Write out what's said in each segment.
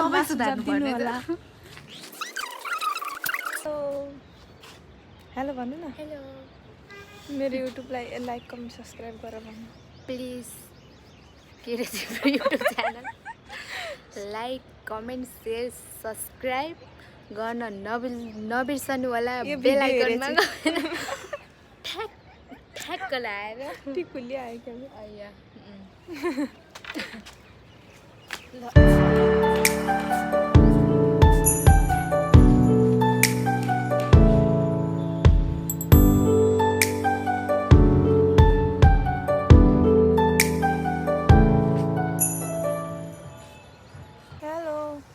सबै सुधार्नु पर्ने होला। हेलो भन्नु न। हेलो मेरो युट्युबलाई लाइक कमेन्ट सब्सक्राइब गरेर भन्नु प्लिज के रे तिम्रो YouTube channel like comment share subscribe गर्न नबिर्सनु होला। बेल आइकनमा ठ्याक्क लाएर टिकुली आयो क्या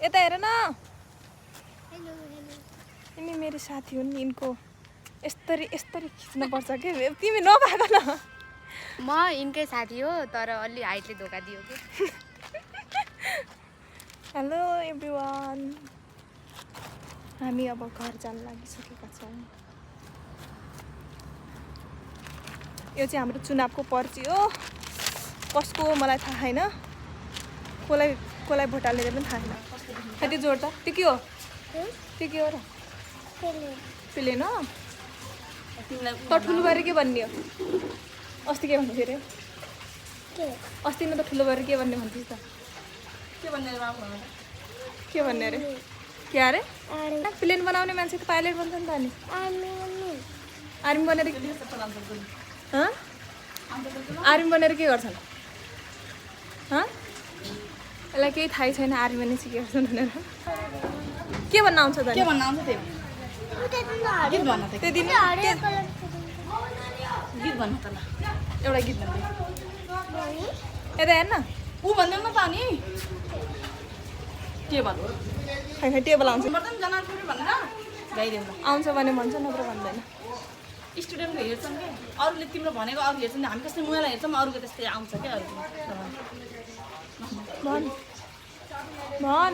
यता हेर न। यिनी मेरो साथी हुन् नि। यिनको यस्तरी खिच्न पर्छ कि तिमी नभाग न। म यिनकै साथी हो तर अलि हाइटले धोका दियो कि। हेलो एभ्रिवान, हामी अब घर जान लागिसकेका छौँ। यो चाहिँ हाम्रो चुनावको पर्ची हो। कसको मलाई थाहा छैन, कसलाई भोट हाल्ने पनि थाहा छैन। त्यो जोड त त्यो के हो? त्यो के हो र? प्लेन हो। त ठुलो भएर के भन्ने हो? अस्ति के भन्थ्यो अरे? अस्ति न त ठुलो भएर के भन्ने भन्थिस् त? के भन्ने अरे? के अरे? प्लेन बनाउने मान्छे त पाइलट बन्छ नि त। अनि आर्मी बनेर आर्मी बनेर के गर्छन्? यसलाई केही थाहै छैन आर्मी बनेर चाहिँ के गर्छन् भनेर। के भन्न आउँछ त? के भन्न आउँछ त्यो? गीत भन्न त। त्यो दिन गीत भन्न त ल। एउटा गीत भन्दै यता हेर्न। ऊ भन्दैन त अनि के भन्नु? खै टेबल आउँछ मर्दैन जनावरपुरी भनेर गाइदेऊ ल। आउँछ भने भन्छ नत्र भन्दैन। स्टुडेन्टले हेर्छन् क्या, अरूले तिम्रो भनेको अरू हेर्छन्। हामी कस्तै मुयालाई हेर्छौँ, अरूको त्यस्तै आउँछ क्या। अरू भन भन